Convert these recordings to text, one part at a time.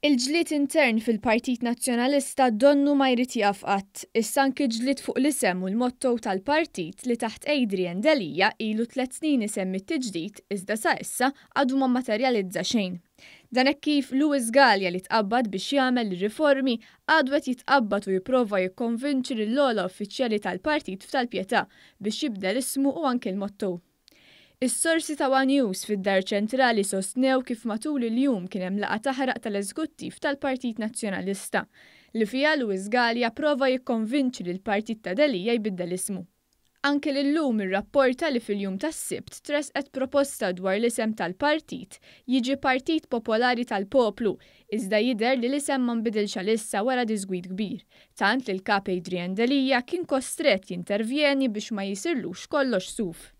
Il-ġlied intern fil-Partit Nazzjonalista donnu ma jrid jieqaf qatt. Issa anki ġlied fuq l-isem u l-motto tal-partit li taħt Adrian Delia ilu tlett snin isemmi t-tiġdid iżda sa issa għadu ma mmaterjalizza xejn. Dan hekk kif Louis Galea li tqabbad biex jagħmel ir-riformi għadu qed jitqabbad u jipprova jikkonvinċi lill-ogħla uffiċjali tal-partit f'Tal-Pietà biex jibdel ismu u anki l-motto. Is-sorsi ta' one News fid-Dar Ċentrali sostnew kif matul il-jum kien hemm laqgħa taħraq tal-Eżekuttiv tal-Partit Nazzjonalista, li fiha Louis Galea prova jikkonvinċi lill-partit ta' Delia jbiddel ismu. Anke l-Illum irrapporta li fil-jum tas-Sibt tressqet proposta dwar l-isem tal-partit jiġi Partit Popolari tal-Poplu, iżda jidher li l-isem ma nbidilx għalissa wara diżgwid kbir, tant li l-Kap Adrian Delia kien kostrett jintervjeni biex ma jisirlux kollox suf.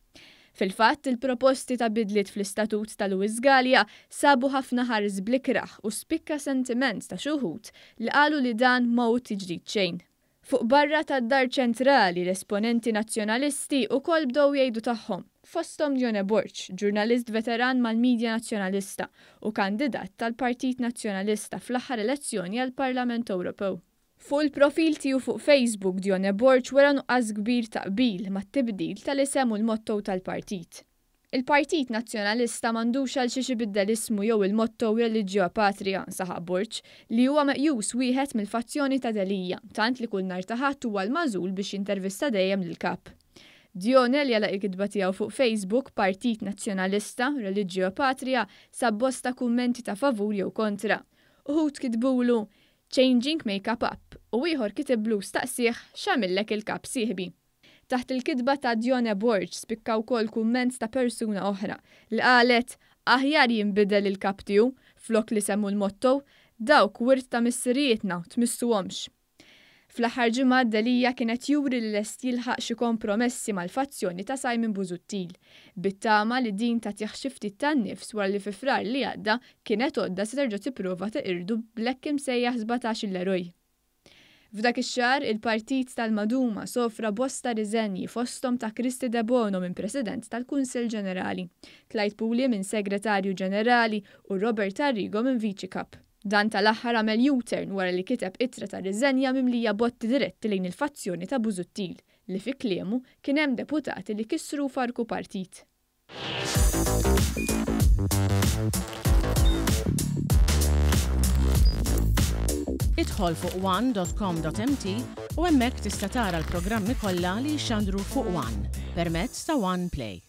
Fil-fatt, il-proposti ta' bidliet fl-istatut ta' Louis Galea sabu ħafna ħars bl-ikrah u spikka sentiment ta' xi wħud li qalu li dan ma hu tiġdid xejn. Fuq barra tad-Dar Ċentrali, l-esponenti Nazzjonalisti ukoll bdew jgħidu tagħhom, fosthom Dione Borg, ġurnalist veteran mal-media Nazzjonalista u kandidat tal-Partit Nazzjonalista fl-aħħar elezzjoni għall-Parlament Ewropew. Fuq il-profil tiegħu fuq Facebook, Dione Borg wera nuqqas kbir ta' qbil mat-tibdil tal-isem u l-motto tal-partit. Il-Partit Nazzjonalista m'għandux għal xiex ibiddel ismu jew il-motto Religio e Patria, saħaq Borg, li huwa meqjus wieħed mill-fazzjoni ta' Delia, tant li kull nhar ta' Ħadd huwa l-magħżul biex jintervista dejjem lill-Kap. Dione, li għalaq il-kitba tiegħu fuq Facebook, Partit Nazzjonalista, Religio e Patria, sab bosta kummenti ta' favur jew kontra. Uħud kitbulu, Changing make-up up u ieħor kitiblu staqsieh x'għamillek il-kap sieħbi. Taħt il-kitba ta' Dione Borg spikka wkoll kumment ta' persuna oħra li qalet aħjar jinbidel il-kap tiegħu flok l-isem u l-motto, dawk wirt ta' missirijietna tmissuhomx. Fl-aħħar ġimgħat Delia kien qed juri li lest jilħaq xi kompromessi mal-fazzjoni ta' Simon Busuttil, bit-tama li din tagħtih xi ftit tan-nifs wara li fi Frar li għadda kienet għodda se terġa' tipprova teqirdu bl-hekk imsejjaħ sbatax-il eroj. F'dak ix-xahar, il-partit tal-Maduma sofra bosta riżenji fosthom ta' Kristy Debono minn President tal-Kunsill Ġenerali, Clyde Puli minn Segretarju Ġenerali u Robert Arrigo minn Viċi Kap. Dan tal-aħħar għamel U-turn wara li kiteb ittra ta' riżenja mimlija botti diretti lejn il-fazzjoni ta' Busuttil li fi kliemu kien hemm deputati li kissru u farrku partit. Idħol fuq one dot com dot mt u hemmhekk tista' tara l-programmi kollha li jixxandru fuq one permezz ta' One Play.